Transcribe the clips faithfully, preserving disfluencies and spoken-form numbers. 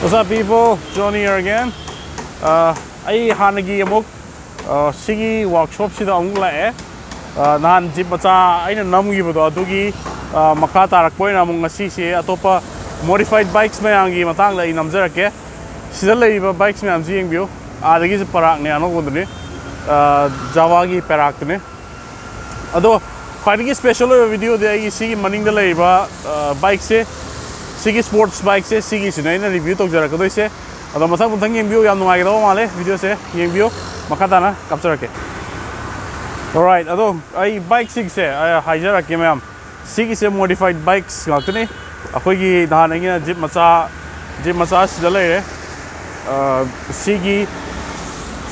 What's up, people? Johnny here again. ꯑ, ꯑꯩ ꯍꯥꯟꯅꯒꯤ ꯑꯃꯨꯛ, ꯑ, ꯁꯤꯒꯤ ꯋꯥꯔꯛꯁꯣꯞꯁꯤꯗ ꯑꯃꯨꯛ ꯂꯥꯛꯑꯦ꯫ ꯑ, ꯅꯍꯥꯟ ꯖꯤꯞ ꯃꯆꯥ ꯑꯩꯅ ꯅꯝꯈꯤꯕꯗꯣ ꯑꯗꯨꯒꯤ, ꯑ, ꯃꯈꯥ ꯇꯥꯔꯛꯄ ꯑꯣꯏꯅ ꯑꯃꯨꯛ ꯉꯁꯤꯁꯦ ꯑꯇꯣꯞꯄ modified bikes ꯃꯌꯥꯝꯒꯤ ꯃꯇꯥꯡꯗ ꯑꯩ ꯅꯝꯖꯔꯛꯀꯦ꯫ ꯁꯤꯗ ꯂꯩꯔꯤꯕ bikes ꯃꯌꯥꯝꯁꯤ ꯌꯦꯡꯕꯤꯌꯨ꯫ ꯑꯥꯗꯒꯤꯁꯨ ꯄꯔꯥꯛꯅꯦ ꯑꯅꯧꯕꯗꯨꯅꯤ꯫ ꯑ, ꯖꯥꯋꯥꯒꯤ ꯄꯦꯔꯥꯛꯇꯨꯅꯤ꯫ ꯑꯗꯣ ꯈ꯭ꯋꯥꯏꯗꯒꯤ special ꯑꯣꯏꯕ videoꯗꯤ ꯑꯩꯒꯤ ꯁꯤꯒꯤ ꯃꯅꯤꯡꯗ ꯂꯩꯔꯤꯕ, ꯑ, bikeꯁꯦ, ꯁꯤꯒꯤ sports bikeꯁꯦ, ꯁꯤꯒꯤꯁꯤꯅꯦ ꯑꯩꯅ review ꯇꯧꯖꯔꯛꯀꯗꯣꯏꯁꯦ꯫ ꯑꯗꯣ ꯃꯊꯪ ꯃꯊꯪ ꯌꯦꯡꯕꯤꯌꯨ, ꯌꯥꯝ ꯅꯨꯡꯉꯥꯏꯒꯗꯕ ꯃꯥꯜꯂꯦ videoꯁꯦ, ꯌꯦꯡꯕꯤꯌꯨ, ꯃꯈꯥ ꯇꯥꯅ ꯀꯥꯞꯆꯔꯛꯀꯦ꯫ Alright, ꯑꯗꯣ ꯑꯩ bikeꯁꯤꯡꯁꯦ ꯑꯩ ꯍꯥꯏꯖꯔꯛꯀꯦ ꯃꯌꯥꯝ꯫ ꯁꯤꯒꯤꯁꯦ modified bikes ꯉꯥꯛꯇꯅꯤ꯫ ꯑꯩꯈꯣꯏꯒꯤ ꯅꯍꯥꯟ ꯑꯩꯅ ꯖꯤꯞ ꯃꯆꯥ, ꯖꯤꯞ ꯃꯆꯥ ꯁꯤꯗ ꯂꯩꯔꯦ꯫ ꯑ, ꯁꯤꯒꯤ,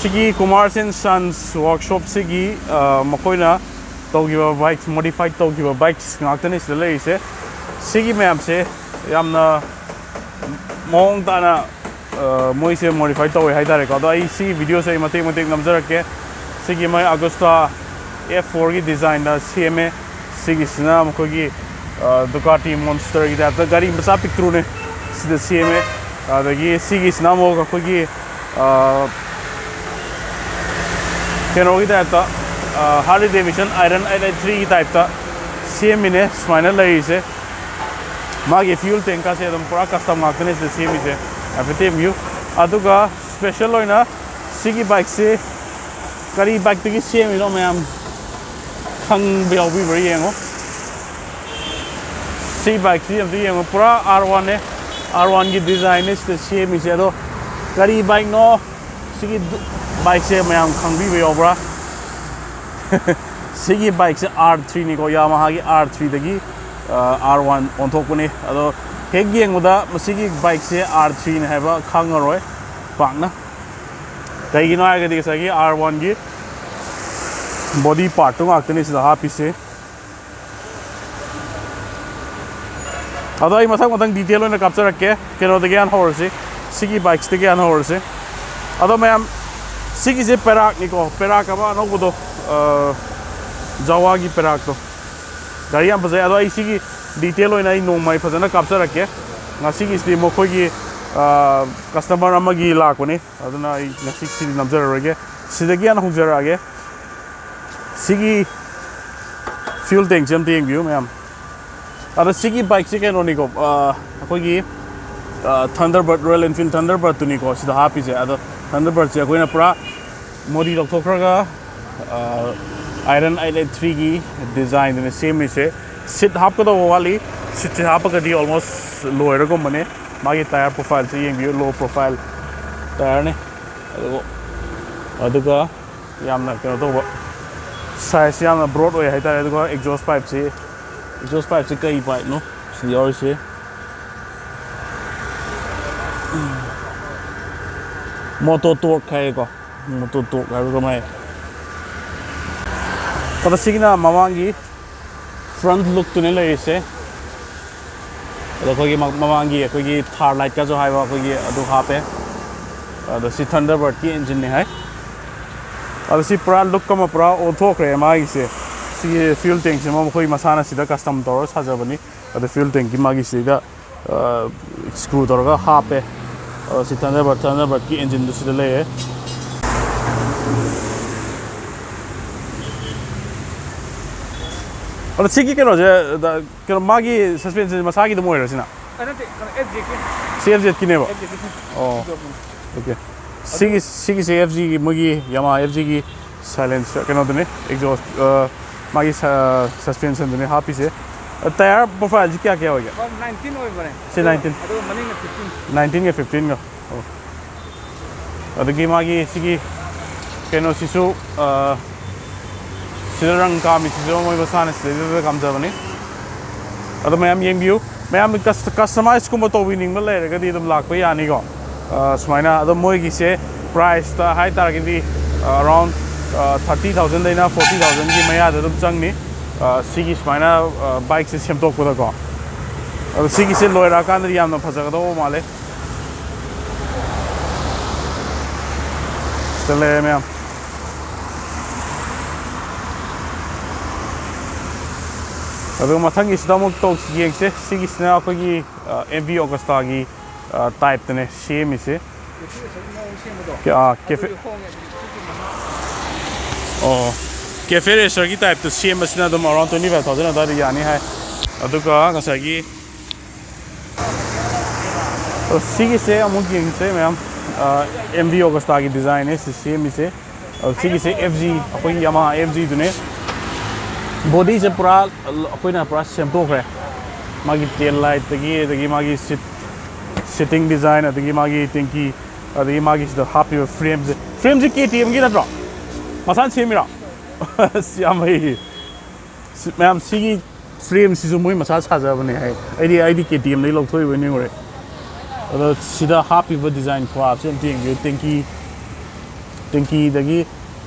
ꯁꯤꯒꯤ Kumars and Sons workshopꯁꯤꯒꯤ, ꯑ, ꯃꯈꯣꯏꯅ ꯇꯧꯈꯤꯕ bikes, modified ꯇꯧꯈꯤꯕ bikes ꯉꯥꯛꯇꯅꯤ ꯁꯤꯗ ꯂꯩꯔꯤꯁꯦ꯫ ꯁꯤꯒꯤ ꯃꯌꯥꯝꯁꯦ ꯌꯥꯝꯅ ꯃꯑꯣꯡ ꯇꯥꯅ, ꯑ, ꯃꯣꯏꯁꯦ modify ꯇꯧꯋꯦ ꯍꯥꯏꯇꯥꯔꯦꯀꯣ꯫ ꯑꯗꯣ ꯑꯩ ꯁꯤꯒꯤ videoꯁꯦ ꯑꯩ ꯃꯇꯦꯛ ꯃꯇꯦꯛ ꯅꯝꯖꯔꯛꯀꯦ꯫ ꯁꯤꯒꯤ ꯃꯣꯏ Agusta F fourꯒꯤ designꯗ ꯁꯦꯝꯃꯦ꯫ ꯁꯤꯒꯤꯁꯤꯅ ꯃꯈꯣꯏꯒꯤ, ꯑ, Ducati Monsterꯒꯤ typeꯇ ꯒꯥꯔꯤ ꯃꯆꯥ ꯄꯤꯛꯇ꯭ꯔꯨꯅꯦ ꯁꯤꯗ ꯁꯦꯝꯃꯦ꯫ ꯑꯗꯒꯤ ꯁꯤꯒꯤꯁꯤꯅ ꯑꯃꯨꯛ ꯑꯩꯈꯣꯏꯒꯤ, ꯑ, ꯀꯩꯅꯣꯒꯤ typeꯇ, ꯑ, Harley Davidson Iron eight eight threeꯒꯤ typeꯇ ꯁꯦꯝꯃꯤꯅꯦ ꯁꯨꯃꯥꯏꯅ ꯂꯩꯔꯤꯁꯦ꯫ ꯃꯥꯒꯤ fuel tankꯀꯁꯦ ꯑꯗꯨꯝ ꯄꯨꯔꯥ custom ꯉꯥꯛꯇꯅꯦ ꯁꯤꯗ ꯁꯦꯝꯃꯤꯁꯦ꯫ ꯍꯥꯏꯐꯦꯠ ꯌꯦꯡꯕꯤꯌꯨ꯫ ꯑꯗꯨꯒ special ꯑꯣꯏꯅ ꯁꯤꯒꯤ bikeꯁꯦ ꯀꯔꯤ bikeꯇꯒꯤ ꯁꯦꯝꯃꯤꯅꯣ ꯃꯌꯥꯝ ꯈꯪꯕ ꯌꯥꯎꯕꯤꯕ꯭ꯔꯥ ꯌꯦꯡꯉꯣ꯫ ꯁꯤ bikeꯁꯤ ꯑꯝꯇ ꯌꯦꯡꯉꯣ, ꯄꯨꯔꯥ R oneꯅꯦ, R oneꯒꯤ designꯅꯦ ꯁꯤꯗ ꯁꯦꯝꯃꯤꯁꯦ꯫ ꯑꯗꯣ ꯀꯔꯤ bikeꯅꯣ ꯁꯤꯒꯤ ꯗꯨ-, bikeꯁꯦ ꯃꯌꯥꯝ ꯈꯪꯕꯤꯕ ꯌꯥꯎꯕ꯭ꯔꯥ? ꯁꯤꯒꯤ bikeꯁꯦ R threeꯅꯤꯀꯣ, Yamahaꯒꯤ R threeꯗꯒꯤ, ꯑ, R one ꯑꯣꯟꯊꯣꯛꯄꯅꯤ꯫ ꯑꯗꯣ ꯍꯦꯛ ꯌꯦꯡꯕꯗ ꯃꯁꯤꯒꯤ bikeꯁꯦ R threeꯅꯤ ꯍꯥꯏꯕ ꯈꯪꯉꯔꯣꯏ ꯄꯥꯛꯅ꯫ ꯀꯩꯒꯤꯅꯣ ꯍꯥꯏꯔꯒꯗꯤ ꯉꯁꯥꯏꯒꯤ R oneꯒꯤ body partꯇꯣ ꯉꯥꯛꯇꯅꯤ ꯁꯤꯗ ꯍꯥꯞꯄꯤꯁꯦ꯫ ꯑꯗꯣ ꯑꯩ ꯃꯊꯪ ꯃꯊꯪ detail ꯑꯣꯏꯅ ꯀꯥꯞꯆꯔꯛꯀꯦ꯫ ꯀꯩꯅꯣꯗꯒꯤ ꯍꯥꯟꯅ ꯍꯧꯔꯁꯤ, ꯁꯤꯒꯤ bikesꯇꯒꯤ ꯍꯥꯟꯅ ꯍꯧꯔꯁꯤ꯫ ꯑꯗꯣ ꯃꯌꯥꯝ, ꯁꯤꯒꯤꯁꯦ ꯄꯦꯔꯥꯛꯅꯤꯀꯣ, ꯄꯦꯔꯥꯛ ꯑꯃ ꯑꯅꯧꯕꯗꯣ, ꯑ, ꯖꯥꯋꯥꯒꯤ ꯄꯦꯔꯥꯛꯇꯣ꯫ ꯒꯥꯔꯤ ꯌꯥꯝ ꯐꯖꯩ꯫ ꯑꯗꯣ ꯑꯩ ꯁꯤꯒꯤ detail ꯑꯣꯏꯅ ꯑꯩ ꯅꯣꯡꯃ ꯑꯩ ꯐꯖꯅ ꯀꯥꯞꯆꯔꯛꯀꯦ꯫ ꯉꯁꯤꯒꯤꯁꯤꯗꯤ ꯃꯈꯣꯏꯒꯤ ꯀꯁꯇꯃꯔ ꯑꯃꯒꯤ ꯂꯥꯛꯄꯅꯤ, ꯑꯗꯨꯅ ꯑꯩ ꯉꯁꯤ ꯁꯤꯗꯤ ꯅꯝꯖꯔꯔꯣꯏꯒꯦ꯫ ꯁꯤꯗꯒꯤ ꯍꯥꯟꯅ ꯍꯧꯖꯔꯛꯑꯒꯦ꯫ ꯁꯤꯒꯤ ꯐ꯭ꯌꯨꯜ ꯇꯦꯡꯁꯦ ꯑꯝꯇ ꯌꯦꯡꯕꯤꯌꯨ ꯃꯌꯥꯝ꯫ ꯑꯗꯣ ꯁꯤꯒꯤ ꯕꯥꯏꯛꯁꯦ ꯀꯩꯅꯣꯅꯤꯀꯣ, ꯑꯩꯈꯣꯏꯒꯤ ꯊꯟꯗꯔꯕꯔꯠ, ꯔꯣꯌꯦꯜ ꯏꯟꯐꯤꯜ ꯊꯟꯗꯔꯕꯔꯠꯇꯨꯅꯤꯀꯣ ꯁꯤꯗ ꯍꯥꯞꯄꯤꯁꯦ꯫ ꯑꯗꯣ ꯊꯟꯗꯔꯕꯔꯠꯁꯦ ꯑꯩꯈꯣꯏꯅ ꯄꯨꯔꯥ ꯃꯣꯗꯤ ꯂꯧꯊꯣꯛꯈ꯭ꯔꯒ, ꯑꯥꯏꯔꯟ ꯑꯩꯠ ꯑꯩꯠ ꯊ꯭ꯔꯤꯒꯤ ꯗꯤꯖꯥꯏꯟꯗꯨꯅ ꯁꯦꯝꯃꯤꯁꯦ꯫ ꯁꯤꯠ ꯍꯥꯞꯀꯗꯧꯕ ꯋꯥꯠꯂꯤ꯫ ꯁꯤꯠꯁꯦ ꯍꯥꯞꯄꯒꯗꯤ ꯑꯣꯜꯃꯣꯁ ꯂꯣꯏꯔꯒꯨꯝꯕꯅꯦ꯫ ꯃꯥꯒꯤ ꯇꯥꯌꯔ ꯄ꯭ꯔꯣꯐꯥꯏꯜꯁꯦ ꯌꯦꯡꯕꯤꯌꯨ, ꯂꯣ ꯄ꯭ꯔꯣꯐꯥꯏꯜ ꯇꯥꯌꯔꯅꯤ꯫ ꯑꯗꯨꯒ, ꯑꯗꯨꯒ ꯌꯥꯝꯅ ꯀꯩꯅꯣ ꯇꯧꯕ, ꯁꯥꯏꯖꯁꯤ ꯌꯥꯝꯅ ꯕ꯭ꯔꯣꯗ ꯑꯣꯏ ꯍꯥꯏꯇꯥꯔꯦ꯫ ꯑꯗꯨꯒ ꯑꯦꯛꯖꯣꯁ ꯄꯥꯏꯞꯁꯤ, ꯑꯦꯛꯖꯣꯁ ꯄꯥꯏꯞꯁꯤ ꯀꯩ ꯄꯥꯏꯞꯅꯣ ꯁꯤꯗ ꯌꯥꯎꯔꯤꯁꯦ? ꯃꯣꯇꯣ ꯇꯣꯔꯛ ꯍꯥꯏꯌꯦꯀꯣ, ꯃꯣꯇꯣ ꯇꯣꯔꯛ ꯍꯥꯏꯕ꯭ꯔꯥ ꯀꯃꯥꯏ? ꯑꯗꯣ ꯁꯤꯒꯤꯅ ꯃꯃꯥꯡꯒꯤ ꯐ꯭ꯔꯟꯠ ꯂꯨꯛꯇꯨꯅꯦ ꯂꯩꯔꯤꯁꯦ꯫ ꯑꯗꯣ ꯑꯩꯈꯣꯏꯒꯤ ꯃ-, ꯃꯃꯥꯡꯒꯤ ꯑꯩꯈꯣꯏꯒꯤ ꯊꯥꯔ ꯂꯥꯏꯠꯀꯁꯨ ꯍꯥꯏꯕ ꯑꯩꯈꯣꯏꯒꯤ ꯑꯗꯨ ꯍꯥꯞꯄꯦ꯫ ꯑꯗꯣ ꯁꯤ ꯊꯟꯗꯔꯕꯔꯠꯀꯤ ꯏꯟꯖꯤꯟꯅꯤ ꯍꯥꯏ꯫ ꯑꯗꯣ ꯁꯤ ꯄꯨꯔꯥ ꯂꯨꯛ ꯑꯃ ꯄꯨꯔꯥ ꯑꯣꯟꯊꯣꯛꯈ꯭ꯔꯦ ꯃꯥꯒꯤꯁꯦ꯫ ꯁꯤꯒꯤ ꯐ꯭ꯌꯨꯜ ꯇꯦꯡꯁꯤꯃ ꯃꯈꯣꯏ ꯃꯁꯥꯅ ꯁꯤꯗ ꯀꯁꯇꯝ ꯇꯧꯔꯒ ꯁꯥꯖꯕꯅꯤ꯫ ꯑꯗꯣ ꯐ꯭ꯌꯨꯜ ꯇꯦꯡꯀꯤ ꯃꯥꯒꯤ ꯁꯤꯗ, ꯑ, ꯁ꯭ꯀ꯭ꯔꯨ ꯇꯧꯔꯒ ꯍꯥꯞꯄꯦ꯫ ꯑꯗꯣ ꯁꯤ ꯊꯟꯗꯔꯕꯔꯠ, ꯊꯟꯗꯔꯕꯔꯠꯀꯤ ꯏꯟꯖꯤꯟꯗꯨ ꯁꯤꯗ ꯂꯩꯔꯦ꯫ ꯑꯗꯣ ꯁꯤꯒꯤ ꯀꯩꯅꯣꯁꯦ, ꯗ-, ꯀꯩꯅꯣ ꯃꯥꯒꯤ ꯁꯁꯄꯦꯟꯁꯟꯁꯦ ꯃꯁꯥꯒꯤ ꯑꯗꯨꯝ ꯑꯣꯏꯔ ꯁꯤꯅ? ꯑ, ꯅꯠꯇꯦ, ꯀꯩꯅꯣ, ꯑꯦꯐ ꯖꯦꯠꯀꯤ꯫ C F ꯖꯦꯠꯀꯤꯅꯦꯕ? ꯑꯦꯐ ꯖꯦꯠꯀꯤ꯫ ꯑꯣ, ꯑꯣꯀꯦ꯫ ꯁꯤꯒꯤ, ꯁꯤꯒꯤꯁꯦ ꯑꯦꯐ ꯖꯤꯒꯤ, ꯃꯣꯏꯒꯤ ꯌꯥꯃꯥ ꯑꯦꯐ ꯖꯤꯒꯤ ꯁꯥꯏꯂꯦꯟꯁꯔ ꯀꯩꯅꯣꯗꯨꯅꯤ, ꯑꯦꯛꯖꯣꯁ, ꯑ, ꯃꯥꯒꯤ ꯁ-, ꯁꯁꯄꯦꯟꯁꯟꯗꯨꯅꯤ ꯍꯥꯞꯄꯤꯁꯦ꯫ ꯑ, ꯇꯥꯌꯔ ꯄ꯭ꯔꯣꯐꯥꯏꯜꯁꯤ ꯀꯌꯥ ꯀꯌꯥ ꯑꯣꯏꯒꯦ? ꯐ꯭ꯔꯟ ꯅꯥꯏꯟꯇꯤꯟ ꯑꯣꯏꯕꯅꯦ꯫ ꯁꯤ ꯑꯗꯨꯒ, ꯅꯥꯏꯟꯇꯤꯟ꯫ ꯑꯗꯨꯒ ꯃꯅꯤꯡꯅ ꯐꯤꯐꯇꯤꯟ꯫ ꯅꯥꯏꯟꯇꯤꯟꯒ ꯐꯤꯐꯇꯤꯟꯒ꯫ ꯑꯣ꯫ ꯑꯗꯒꯤ ꯃꯥꯒꯤ ꯁꯤꯒꯤ ꯀꯩꯅꯣꯁꯤꯁꯨ, ꯑ, ꯁꯤꯗ ꯔꯪ ꯀꯥꯝꯃꯤꯁꯤꯁꯨ ꯃꯣꯏ ꯃꯁꯥꯅ ꯁꯤꯗꯩꯗ ꯀꯥꯝꯖꯕꯅꯤ꯫ ꯑꯗꯣ ꯃꯌꯥꯝ ꯌꯦꯡꯕꯤꯌꯨ꯫ ꯃꯌꯥꯝ ꯀꯁ-, ꯀꯁꯇꯃꯥꯏꯁꯀꯨꯝꯕ ꯇꯧꯕꯤꯅꯤꯡꯕ ꯂꯩꯔꯒꯗꯤ ꯑꯗꯨꯝ ꯂꯥꯛꯄ ꯌꯥꯅꯤꯀꯣ꯫ ꯑ, ꯁꯨꯃꯥꯏꯅ ꯑꯗꯣ ꯃꯣꯏꯒꯤꯁꯦ ꯄ꯭ꯔꯥꯏꯁꯇ ꯍꯥꯏ ꯇꯥꯔꯒꯗꯤ, ꯑ, ꯑꯔꯥꯎꯟ, ꯑ, ꯊꯥꯔꯇꯤ ꯊꯥꯎꯖꯟꯗꯩꯅ ꯐꯣꯔꯇꯤ ꯊꯥꯎꯖꯟꯒꯤ ꯃꯌꯥꯗ ꯑꯗꯨꯝ ꯆꯪꯅꯤ꯫ ꯑ, ꯁꯤꯒꯤ ꯁꯨꯃꯥꯏꯅ, ꯑ, ꯕꯥꯏꯛꯁꯦ ꯁꯦꯝꯗꯣꯛꯄꯗꯀꯣ꯫ ꯑꯗꯣ ꯁꯤꯒꯤꯁꯦ ꯂꯣꯏꯔꯛꯑꯀꯥꯟꯗꯗꯤ ꯌꯥꯝꯅ ꯐꯖꯒꯗꯧꯕ ꯃꯥꯜꯂꯦ꯫ ꯁꯤꯗ ꯂꯩꯔꯦ ꯃꯌꯥꯝ꯫ ꯑꯗꯨꯒ ꯃꯊꯪꯒꯤꯁꯤꯗ ꯑꯃꯨꯛ ꯇꯧꯁꯤ ꯌꯦꯡꯁꯦ꯫ ꯁꯤꯒꯤꯁꯤꯅ ꯑꯩꯈꯣꯏꯒꯤ, ꯑ, ꯑꯦꯝ ꯚꯤ ꯑꯣꯒꯁꯇꯥꯒꯤ ꯇꯥꯏꯞꯇꯅꯦ ꯁꯦꯝꯃꯤꯁꯦ꯫ ꯀꯦꯐꯦ ꯔꯦꯁꯔꯒꯤ ꯃꯑꯣꯡ ꯁꯦꯝꯕꯗꯣ? ꯑꯣ, ꯀꯦꯐꯦ ꯔꯦꯁꯔꯒꯤ ꯇꯥꯏꯞꯇ ꯁꯦꯝꯕꯁꯤꯅ ꯑꯗꯨꯝ around twenty five thousand ꯑꯗꯨꯋꯥꯏꯗ ꯌꯥꯅꯤ ꯍꯥꯏ꯫ ꯑꯗꯨꯒ ꯉꯁꯥꯏꯒꯤ, ꯑ, ꯁꯤꯒꯤꯁꯦ ꯑꯃꯨꯛ ꯌꯦꯡꯁꯦ ꯃꯌꯥꯝ꯫ ꯑꯦꯝ ꯚꯤ ꯑꯣꯒꯁꯇꯥꯒꯤ ꯗꯤꯖꯥꯏꯟꯅꯦ ꯁꯤ ꯁꯦꯝꯃꯤꯁꯦ꯫ ꯑ, ꯁꯤꯒꯤꯁꯦ ꯑꯦꯐ ꯖꯤ, ꯑꯩꯈꯣꯏꯒꯤ ꯌꯥꯃꯥꯍꯥ ꯑꯦꯐ ꯖꯤꯗꯨꯅꯦ꯫ ꯕꯣꯗꯤꯁꯦ ꯄꯨꯔꯥ ꯑꯩꯈꯣꯏꯅ ꯄꯨꯔꯥ ꯁꯦꯝꯗꯣꯛꯈ꯭ꯔꯦ꯫ ꯃꯥꯒꯤ ꯇꯦꯜ ꯂꯥꯏꯠꯇꯒꯤ, ꯑꯗꯒꯤ ꯃꯥꯒꯤ ꯁꯤꯠ, ꯁꯤꯠꯇꯤꯡ ꯗꯤꯖꯥꯏꯟ, ꯑꯗꯒꯤ ꯃꯥꯒꯤ ꯇꯦꯡꯀꯤ, ꯑꯗꯒꯤ ꯃꯥꯒꯤ ꯁꯤꯗ ꯍꯥꯞꯄꯤꯕ ꯐ꯭ꯔꯦꯝꯁꯦ꯫ ꯐ꯭ꯔꯦꯝꯁꯦ ꯀꯦ ꯇꯤ ꯑꯦꯝꯒꯤ ꯅꯠꯇ꯭ꯔꯣ? ꯃꯁꯥꯅ ꯁꯦꯝꯃꯤꯔꯣ? ꯑꯁ, ꯌꯥꯝ ꯍꯩ꯫ ꯁꯤ, ꯃꯌꯥꯝ, ꯁꯤꯒꯤ ꯐ꯭ꯔꯦꯝꯁꯤꯁꯨ ꯃꯣꯏ ꯃꯁꯥ ꯁꯥꯖꯕꯅꯦ ꯍꯥꯏ꯫ ꯑꯩꯗꯤ, ꯑꯩꯗꯤ ꯀꯦ ꯇꯤ ꯑꯦꯝꯗꯒꯤ ꯂꯧꯊꯣꯛꯏꯕꯣꯏ ꯅꯤꯡꯉꯨꯔꯦ꯫ ꯑꯗꯣ ꯁꯤꯗ ꯍꯥꯞꯄꯤꯕ ꯗꯤꯖꯥꯏꯟ ꯈꯨꯍꯥꯞꯁꯦ ꯑꯝꯇ ꯌꯦꯡꯕꯤꯌꯨ꯫ ꯇꯦꯡꯀꯤ, ꯇꯦꯡꯀꯤꯗꯒꯤ,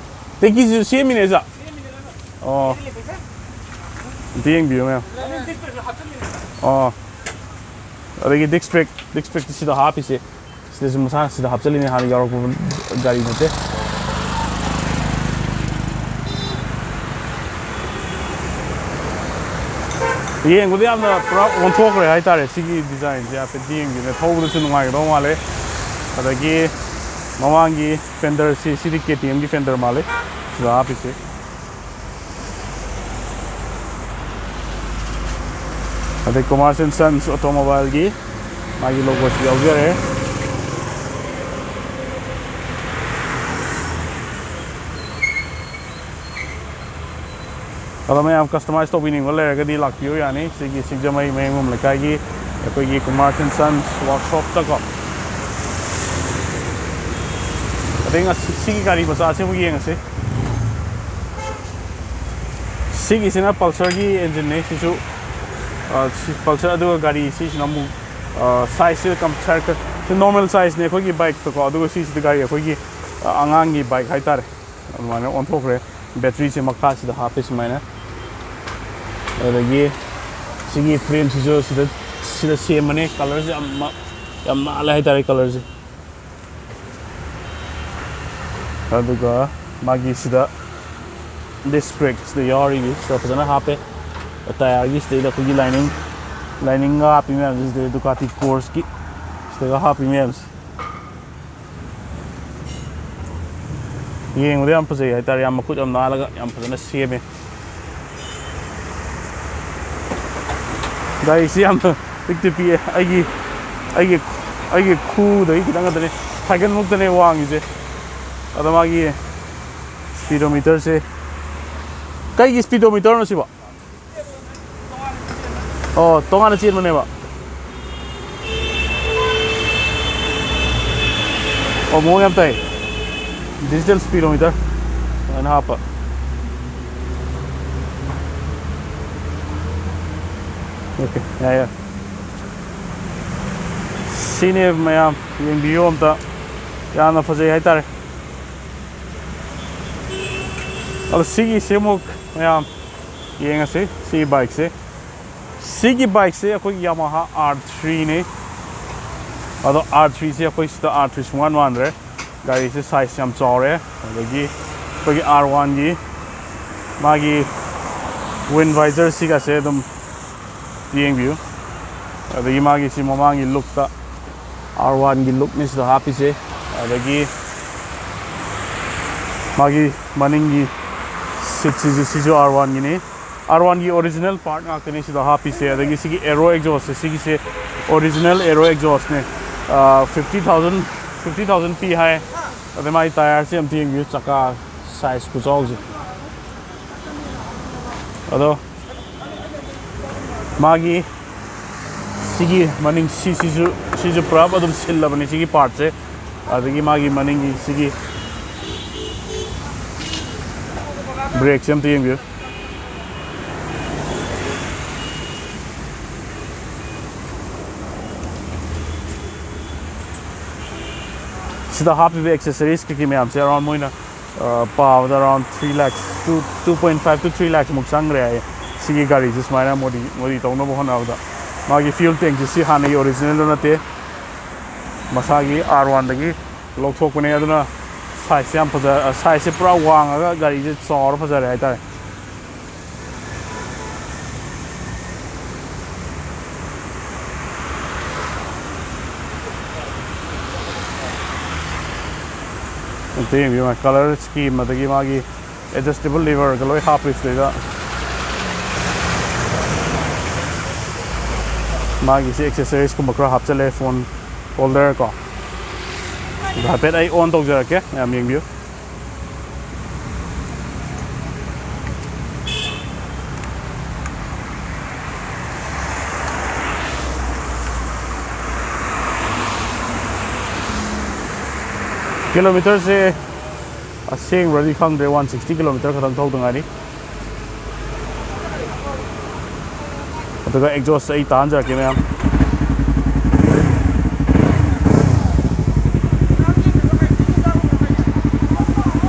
ꯇꯦꯡꯀꯤꯁꯤꯁꯨ ꯁꯦꯝꯃꯤꯅꯦ, ꯁꯥ? ꯑꯣ꯫ ꯑꯝꯇ ꯌꯦꯡꯕꯤꯌꯨ, ꯃꯌꯥꯝ꯫ ꯑꯣ꯫ ꯑꯗꯒꯤ ꯗꯤꯁꯛ ꯕ꯭ꯔꯦꯛ, ꯗꯤꯁꯛ ꯕ꯭ꯔꯦꯛꯇꯤ ꯁꯤꯗ ꯍꯥꯞꯄꯤꯁꯦ꯫ ꯁꯤꯗꯁꯨ ꯃꯁꯥꯅ ꯁꯤꯗ ꯍꯥꯞꯆꯜꯂꯤꯅꯦ, ꯍꯥꯟꯅ ꯌꯥꯎꯔꯛꯄ ꯒꯥꯔꯤ ꯅꯠꯇꯦ꯫ ꯌꯦꯡꯕꯗ ꯌꯥꯝꯅ ꯄꯨꯔꯥ ꯑꯣꯟꯊꯣꯛꯈ꯭ꯔꯦ ꯍꯥꯏꯇꯥꯔꯦ꯫ ꯁꯤꯒꯤ ꯗꯤꯖꯥꯏꯟꯁꯦ ꯍꯥꯏꯐꯦꯠ ꯌꯦꯡꯕꯤꯅꯦ, ꯊꯧꯕꯗꯁꯨ ꯅꯨꯡꯉꯥꯏꯒꯗꯧ ꯃꯥꯜꯂꯦ꯫ ꯑꯗꯒꯤ ꯃꯃꯥꯡꯒꯤ ꯐꯦꯟꯗꯔꯁꯤ, ꯁꯤꯗꯤ ꯀꯦ ꯇꯤ ꯑꯦꯝꯒꯤ ꯐꯦꯟꯗꯔ ꯃꯥꯜꯂꯦ ꯁꯤꯗ ꯍꯥꯞꯄꯤꯁꯦ꯫ ꯑꯗꯩ ꯀꯨꯃꯥꯔ ꯑꯦꯟ ꯁꯟꯁ ꯑꯣꯇꯣꯃꯣꯕꯥꯏꯜꯒꯤ ꯃꯥꯒꯤ ꯂꯣꯒꯣꯁꯨ ꯌꯥꯎꯖꯔꯦ꯫ ꯑꯗꯣ ꯃꯌꯥꯝ ꯀꯁꯇꯃꯥꯏꯁ ꯇꯧꯕꯤꯅꯤꯡꯕ ꯂꯩꯔꯒꯗꯤ ꯂꯥꯛꯄꯤꯌꯨ ꯌꯥꯅꯤ, ꯁꯤꯒꯤ ꯁꯤꯡꯖꯃꯩ ꯃꯌꯥꯡꯒꯨꯝ ꯂꯩꯀꯥꯏꯒꯤ ꯑꯩꯈꯣꯏꯒꯤ ꯀꯨꯃꯥꯔ ꯑꯦꯟ ꯁꯟꯁ ꯋꯥꯔꯛꯁꯣꯞꯇꯀꯣ꯫ ꯑꯗꯩ ꯉꯁꯤ ꯁꯤꯒꯤ ꯒꯥꯔꯤ ꯃꯆꯥꯁꯤꯕꯨ ꯌꯦꯡꯉꯁꯤ꯫ ꯁꯤꯒꯤꯁꯤꯅ ꯄꯜꯁꯔꯒꯤ ꯏꯟꯖꯤꯟꯅꯦ꯫ ꯁꯤꯁꯨ, ꯑ, ꯁꯤ ꯄꯜꯁꯔ, ꯑꯗꯨꯒ ꯒꯥꯔꯤ ꯁꯤꯁꯤꯅ ꯑꯃꯨꯛ, ꯑ, ꯁꯥꯏꯖꯁꯦ ꯀꯝ-, ꯁꯥꯏ-, ꯁꯤ ꯅꯣꯔꯃꯦꯜ ꯁꯥꯏꯖꯅꯦ ꯑꯩꯈꯣꯏꯒꯤ ꯕꯥꯏꯛꯇꯀꯣ, ꯑꯗꯨꯒ ꯁꯤꯁꯤꯗꯤ ꯒꯥꯔꯤ ꯑꯩꯈꯣꯏꯒꯤ, ꯑ, ꯑꯉꯥꯡꯒꯤ ꯕꯥꯏꯛ ꯍꯥꯏꯇꯥꯔꯦ꯫ ꯑꯗꯨꯃꯥꯏꯅ ꯑꯣꯟꯊꯣꯛꯈ꯭ꯔꯦ꯫ ꯕꯦꯇ꯭ꯔꯤꯁꯦ ꯃꯈꯥꯁꯤꯗ ꯍꯥꯞꯄꯦ ꯁꯨꯃꯥꯏꯅ꯫ ꯑꯗꯒꯤ ꯁꯤꯒꯤ ꯐ꯭ꯔꯦꯝꯁꯤꯁꯨ ꯁꯤꯗ, ꯁꯤꯗ ꯁꯦꯝꯕꯅꯦ꯫ ꯀꯂꯔꯁꯦ ꯌꯥꯝ ꯃ-, ꯌꯥꯝ ꯅꯥꯜꯂꯦ ꯍꯥꯏꯇꯥꯔꯦ ꯀꯂꯔꯁꯦ꯫ ꯑꯗꯨꯒ ꯃꯥꯒꯤ ꯁꯤꯗ ꯗꯤꯁꯛ ꯕ꯭ꯔꯦꯛ ꯁꯤꯗ ꯌꯥꯎꯔꯤꯁꯦ ꯁꯤꯗ ꯐꯖꯅ ꯍꯥꯞꯄꯦ꯫ ꯇꯥꯌꯔꯒꯤ ꯁꯤꯗꯩꯗ ꯑꯩꯈꯣꯏꯒꯤ ꯂꯥꯏꯅꯤꯡ, ꯂꯥꯏꯅꯤꯡꯒ ꯍꯥꯞꯄꯤ ꯃꯌꯥꯝꯁꯦ ꯁꯤꯗꯩꯗ ꯗꯨꯀꯥꯇꯤ ꯀꯣꯔꯁꯀꯤ ꯁꯤꯗ ꯍꯥꯞꯄꯤ ꯃꯌꯥꯝꯁꯦ ꯌꯦꯡꯕꯗ ꯌꯥꯝ ꯐꯖꯩ ꯍꯥꯏꯇꯥꯔꯦ꯫ ꯌꯥꯝ ꯃꯈꯨꯠ ꯌꯥꯝ ꯅꯥꯜꯂꯒ ꯌꯥꯝ ꯐꯖꯅ ꯁꯦꯝꯃꯦ꯫ ꯒꯥꯔꯤꯁꯤ ꯌꯥꯝꯅ ꯄꯤꯛꯇꯤ ꯄꯤꯛꯑꯦ꯫ ꯑꯩꯒꯤ ꯑꯩꯒꯤ ꯑꯩꯒꯤ ꯈꯨꯗꯒꯤ ꯈꯤꯇꯪ ꯈꯛꯇꯅꯦ, ꯁꯥꯏꯀꯜꯃꯨꯛꯇꯅꯦ ꯋꯥꯡꯉꯤꯁꯦ꯫ ꯑꯗꯣ ꯃꯥꯒꯤ ꯁ꯭ꯄꯤꯗꯣꯃꯤꯇꯔꯁꯦ, ꯀꯩꯒꯤ ꯁ꯭ꯄꯤꯗꯣꯃꯤꯇꯔꯅꯣ ꯁꯤꯕꯣ? ꯑꯣ, ꯇꯣꯉꯥꯟꯅ ꯆꯦꯟꯕꯅꯦꯕ꯫ ꯑꯣ, ꯃꯑꯣꯡ ꯌꯥꯝ ꯇꯥꯏ꯫ ꯗꯤꯖꯤꯇꯦꯜ ꯁ꯭ꯄꯤꯗꯣꯃꯤꯇꯔ ꯑꯗꯨꯃꯥꯏꯅ ꯍꯥꯞꯄ꯫ ꯑꯣꯀꯦ, ꯌꯥꯏ, ꯌꯥꯏ꯫ ꯁꯤꯅꯦ ꯃꯌꯥꯝ, ꯌꯦꯡꯕꯤꯌꯨ ꯑꯝꯇ꯫ ꯌꯥꯝꯅ ꯐꯖꯩ ꯍꯥꯏꯇꯥꯔꯦ꯫ ꯑꯗꯣ ꯁꯤꯒꯤꯁꯦ ꯑꯃꯨꯛ ꯃꯌꯥꯝ ꯌꯦꯡꯉꯁꯤ, ꯁꯤꯒꯤ ꯕꯥꯏꯛꯁꯦ꯫ ꯁꯤꯒꯤ ꯕꯥꯏꯛꯁꯦ ꯑꯩꯈꯣꯏꯒꯤ Yamaha R three ꯅꯤ꯫ ꯑꯗꯣ R three ꯁꯦ ꯑꯩꯈꯣꯏ ꯁꯤꯗ R three ꯁꯨꯡꯃꯥꯟ ꯃꯥꯟꯗ꯭ꯔꯦ꯫ ꯒꯥꯔꯤꯁꯦ ꯁꯥꯏꯖ ꯌꯥꯝ ꯆꯥꯎꯔꯦ꯫ ꯑꯗꯒꯤ ꯑꯩꯈꯣꯏꯒꯤ R one ꯒꯤ ꯃꯥꯒꯤ ꯋꯤꯟ ꯚꯥꯏꯖꯔ ꯁꯤꯒꯁꯦ ꯑꯗꯨꯝ ꯌꯦꯡꯕꯤꯌꯨ꯫ ꯑꯗꯒꯤ ꯃꯥꯒꯤ ꯁꯤ ꯃꯃꯥꯡꯒꯤ ꯂꯨꯛꯇ R one ꯒꯤ ꯂꯨꯛꯅꯤ ꯁꯤꯗ ꯍꯥꯞꯄꯤꯁꯦ꯫ ꯑꯗꯒꯤ ꯃꯥꯒꯤ ꯃꯅꯤꯡꯒꯤ ꯁꯤꯠꯁꯤꯁꯨ, ꯁꯤꯁꯨ R one ꯒꯤꯅꯤ꯫ R one ꯒꯤ ꯑꯣꯔꯤꯖꯤꯅꯦꯜ ꯄꯥꯔꯠ ꯉꯥꯛꯇꯅꯤ ꯁꯤꯗ ꯍꯥꯞꯄꯤꯁꯦ꯫ ꯑꯗꯒꯤ ꯁꯤꯒꯤ ꯑꯦꯔꯣ ꯑꯦꯛꯖꯣꯁꯁꯦ, ꯁꯤꯒꯤꯁꯦ ꯑꯣꯔꯤꯖꯤꯅꯦꯜ ꯑꯦꯔꯣ ꯑꯦꯛꯖꯣꯁꯅꯦ꯫ ꯐꯤꯐꯇꯤ ꯊꯥꯎꯖꯟ, ꯐꯤꯐꯇꯤ ꯊꯥꯎꯖꯟ ꯄꯤ ꯍꯥꯏ꯫ ꯑꯗꯩ ꯃꯥꯒꯤ ꯇꯥꯌꯔꯁꯦ ꯑꯝꯇ ꯌꯦꯡꯕꯤꯌꯨ, ꯆꯀꯥ ꯁꯥꯏꯖ ꯈꯨꯆꯥꯎꯁꯦ꯫ ꯑꯗꯣ ꯃꯥꯒꯤ ꯁꯤꯒꯤ ꯃꯅꯤꯡ ꯁꯤꯁꯤꯁꯨ, ꯁꯤꯁꯨ ꯄꯨꯔꯥ ꯑꯗꯨꯝ ꯁꯤꯜꯂꯕꯅꯤ ꯁꯤꯒꯤ ꯄꯥꯔꯠꯁꯦ꯫ ꯑꯗꯒꯤ ꯃꯥꯒꯤ ꯃꯅꯤꯡꯒꯤ ꯁꯤꯒꯤ ꯕ꯭ꯔꯦꯛꯁꯦ ꯑꯝꯇ ꯌꯦꯡꯕꯤꯌꯨ꯫ ꯁꯤꯗ ꯍꯥꯞꯄꯤꯕ ꯑꯦꯛꯁꯦꯁꯔꯤꯁ ꯀꯩꯀꯩ ꯃꯌꯥꯝꯁꯦ ꯑꯦꯔꯥꯎꯟ ꯃꯣꯏꯅ, ꯑ, ꯄꯥꯕꯗ around three lakhs, two, two point five to three lakhs ꯃꯨꯛ ꯆꯪꯈ꯭ꯔꯦ ꯍꯥꯏꯌꯦ꯫ ꯁꯤꯒꯤ ꯒꯥꯔꯤꯁꯦ ꯁꯨꯃꯥꯏꯅ ꯃꯣꯗꯤ, ꯃꯣꯗꯤ ꯇꯧꯅꯕ ꯍꯣꯠꯅꯕꯗ꯫ ꯃꯥꯒꯤ ꯐ꯭ꯌꯨꯜ ꯇꯦꯡꯁꯦ ꯁꯤ ꯍꯥꯟꯅꯒꯤ ꯑꯣꯔꯤꯖꯤꯅꯦꯜꯗꯣ ꯅꯠꯇꯦ, ꯃꯁꯥꯒꯤ R one ꯗꯒꯤ ꯂꯧꯊꯣꯛꯄꯅꯦ꯫ ꯑꯗꯨꯅ ꯁꯥꯏꯖꯁꯦ ꯌꯥꯝ ꯐꯖ-, ꯑ, ꯁꯥꯏꯖꯁꯦ ꯄꯨꯔꯥ ꯋꯥꯡꯉꯒ ꯒꯥꯔꯤꯁꯦ ꯆꯥꯎꯔ ꯐꯖꯔꯦ ꯍꯥꯏꯇꯥꯔꯦ꯫ ꯑꯝꯇ ꯌꯦꯡꯕꯤꯌꯨ, ꯀꯂꯔ ꯁ꯭ꯀꯤꯝ, ꯑꯗꯒꯤ ꯃꯥꯒꯤ ꯑꯦꯗꯖꯁꯇꯦꯕꯜ ꯂꯤꯚꯔꯒ ꯂꯣꯏ ꯍꯥꯞꯄꯤ ꯁꯤꯗꯩꯗ꯫ ꯃꯥꯒꯤꯁꯤ ꯑꯦꯛꯁꯦꯁꯔꯤꯁꯀꯨꯝꯕ ꯈꯔ ꯍꯥꯞꯆꯜꯂꯦ, ꯐꯣꯟ ꯍꯣꯜꯗꯔ ꯀꯣ꯫ ꯑꯗꯣ ꯍꯥꯏꯐꯦꯠ ꯑꯩ ꯑꯣꯟ ꯇꯧꯖꯔꯛꯀꯦ, ꯃꯌꯥꯝ ꯌꯦꯡꯕꯤꯌꯨ꯫ ꯀꯤꯂꯣꯃꯤꯇꯔꯁꯦ ꯑꯁꯦꯡꯕ꯭ꯔꯗꯤ ꯈꯪꯗ꯭ꯔꯦ, ꯋꯥꯟ ꯁꯤꯛꯁꯇꯤ ꯀꯤꯂꯣꯃꯤꯇꯔ ꯈꯛꯇꯪ ꯊꯧꯗ ꯉꯥꯏꯔꯤ꯫ ꯑꯗꯨꯒ ꯑꯦꯛꯖꯣꯁ ꯑꯩ ꯇꯥꯍꯟꯖꯔꯛꯀꯦ, ꯃꯌꯥꯝ꯫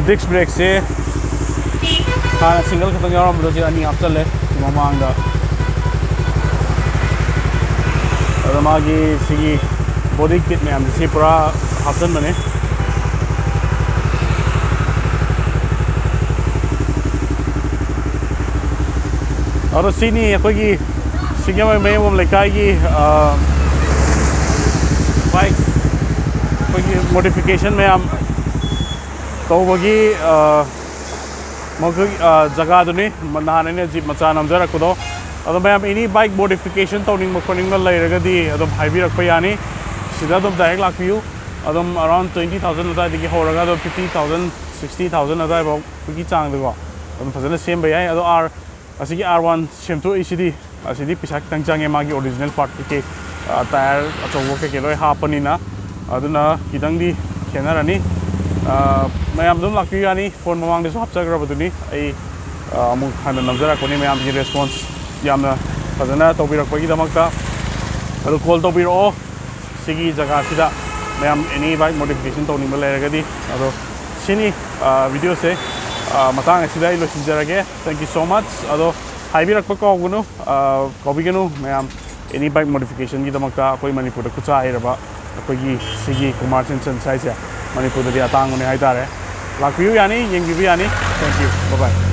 ꯗꯤꯁꯛ ꯕ꯭ꯔꯦꯛꯁꯦ ꯍꯥꯟꯅ ꯁꯤꯡꯒꯜ ꯈꯛꯇꯪ ꯌꯥꯎꯔꯝꯕꯗꯣ ꯍꯧꯖꯤꯛ ꯑꯅꯤ ꯍꯥꯞꯆꯜꯂꯦ ꯃꯃꯥꯡꯗ꯫ ꯑꯗꯣ ꯃꯥꯒꯤ ꯁꯤꯒꯤ ꯕꯣꯗꯤ ꯀꯤꯠ ꯃꯌꯥꯝꯁꯦ ꯁꯤ ꯄꯨꯔꯥ ꯍꯥꯞꯆꯟꯕꯅꯦ꯫ ꯑꯗꯣ ꯁꯤꯅꯤ ꯑꯩꯈꯣꯏꯒꯤ ꯁꯤꯡꯖꯃꯩ ꯃꯌꯥꯡꯕꯝ ꯂꯩꯀꯥꯏꯒꯤ, ꯑ, ꯕꯥꯏꯛ ꯑꯩꯈꯣꯏꯒꯤ ꯃꯣꯗꯤꯐꯤꯀꯦꯁꯟ ꯃꯌꯥꯝ ꯇꯧꯕꯒꯤ, ꯑ, ꯃꯈꯣꯏ, ꯑ, ꯖꯒꯥꯗꯨꯅꯤ꯫ ꯅꯍꯥꯟ ꯑꯩꯅ ꯖꯤꯞ ꯃꯆꯥ ꯅꯝꯖꯔꯛꯄꯗꯣ꯫ ꯑꯗꯣ ꯃꯌꯥꯝ ꯑꯦꯅꯤ ꯕꯥꯏꯛ ꯃꯣꯗꯤꯐꯤꯀꯦꯁꯟ ꯇꯧꯅꯤꯡꯕ ꯈꯣꯠꯅꯤꯡꯕ ꯂꯩꯔꯒꯗꯤ ꯑꯗꯨꯝ ꯍꯥꯏꯕꯤꯔꯛꯄ ꯌꯥꯅꯤ꯫ ꯁꯤꯗ ꯑꯗꯨꯝ ꯗꯥꯏꯔꯦꯛ ꯂꯥꯛꯄꯤꯌꯨ꯫ ꯑꯗꯨꯝ ꯑꯔꯥꯎꯟ ꯇ꯭ꯋꯦꯟꯇꯤ ꯊꯥꯎꯖꯟ ꯑꯗꯨꯋꯥꯏꯗꯒꯤ ꯍꯧꯔꯒ ꯑꯗꯨꯝ ꯐꯤꯐꯇꯤ ꯊꯥꯎꯖꯟ, ꯁꯤꯛꯁꯇꯤ ꯊꯥꯎꯖꯟ ꯑꯗꯨꯋꯥꯏꯐꯥꯎꯒꯤ ꯆꯥꯡꯗꯀꯣ ꯑꯗꯨꯝ ꯐꯖꯅ ꯁꯦꯝꯕ ꯌꯥꯏ꯫ ꯑꯗꯣ ꯑꯥꯔ ꯑꯁꯤꯒꯤ ꯑꯥꯔ ꯋꯥꯟ ꯁꯦꯝꯗꯣꯛꯏꯁꯤꯗꯤ, ꯑꯁꯤꯗꯤ ꯄꯩꯁꯥ ꯈꯤꯇꯪ ꯆꯪꯉꯦ, ꯃꯥꯒꯤ ꯑꯣꯔꯤꯖꯤꯅꯦꯜ ꯄꯥꯔꯠ ꯀꯩꯀꯩ, ꯑ, ꯇꯥꯌꯔ ꯑꯆꯧꯕ ꯀꯩꯀꯩ ꯂꯣꯏ ꯍꯥꯞꯄꯅꯤꯅ, ꯑꯗꯨꯅ ꯈꯤꯇꯪꯗꯤ ꯈꯦꯠꯅꯔꯅꯤ꯫ ꯑ, ꯃꯌꯥꯝ ꯑꯗꯨꯝ ꯂꯥꯛꯄꯤꯌꯨ ꯌꯥꯅꯤ, ꯐꯣꯟ ꯃꯃꯥꯡꯗꯁꯨ ꯍꯥꯞꯆꯈ꯭ꯔꯕꯗꯨꯅꯤ꯫ ꯑꯩ, ꯑ, ꯑꯃꯨꯛ ꯍꯟꯅ ꯅꯝꯖꯔꯛꯄꯅꯤ, ꯃꯌꯥꯝꯒꯤ ꯔꯦꯁꯄꯣꯟꯁ ꯌꯥꯝꯅ ꯐꯖꯅ ꯇꯧꯕꯤꯔꯛꯄꯒꯤꯗꯃꯛꯇ꯫ ꯑꯗꯨ ꯀꯣꯜ ꯇꯧꯕꯤꯔꯛꯑꯣ꯫ ꯁꯤꯒꯤ ꯖꯒꯥꯁꯤꯗ ꯃꯌꯥꯝ ꯑꯦꯅꯤ ꯕꯥꯏꯛ ꯃꯣꯗꯤꯐꯤꯀꯦꯁꯟ ꯇꯧꯅꯤꯡꯕ ꯂꯩꯔꯒꯗꯤ꯫ ꯑꯗꯣ ꯁꯤꯅꯤ, ꯑ, ꯚꯤꯗꯤꯑꯣꯁꯦ, ꯑ, ꯃꯇꯥꯡ ꯑꯁꯤꯗ ꯑꯩ ꯂꯣꯏꯁꯤꯟꯖꯔꯒꯦ꯫ Thank you so much꯫ ꯑꯗꯣ ꯍꯥꯏꯕꯤꯔꯛꯄ ꯀꯥꯎꯒꯅꯨ, ꯑ, ꯀꯥꯎꯕꯤꯒꯅꯨ ꯃꯌꯥꯝ, ꯑꯦꯅꯤ ꯕꯥꯏꯛ ꯃꯣꯗꯤꯐꯤꯀꯦꯁꯟꯒꯤꯗꯃꯛꯇ ꯑꯩꯈꯣꯏ ꯃꯅꯤꯄꯨꯔꯗ ꯈꯨꯠꯁꯥ ꯍꯩꯔꯕ ꯑꯩꯈꯣꯏꯒꯤ ꯁꯤꯒꯤ ꯀꯨꯃꯥꯔ ꯁꯦꯟꯁꯟꯁ ꯍꯥꯏꯁꯦ ꯃꯅꯤꯄꯨꯔꯗꯗꯤ ꯑꯇꯥꯡꯕꯅꯦ ꯍꯥꯏꯇꯥꯔꯦ꯫ ꯂꯥꯛꯄꯤꯌꯨ ꯌꯥꯅꯤ, ꯌꯦꯡꯕꯤꯕ ꯌꯥꯅꯤ꯫ Thank you, bye bye꯫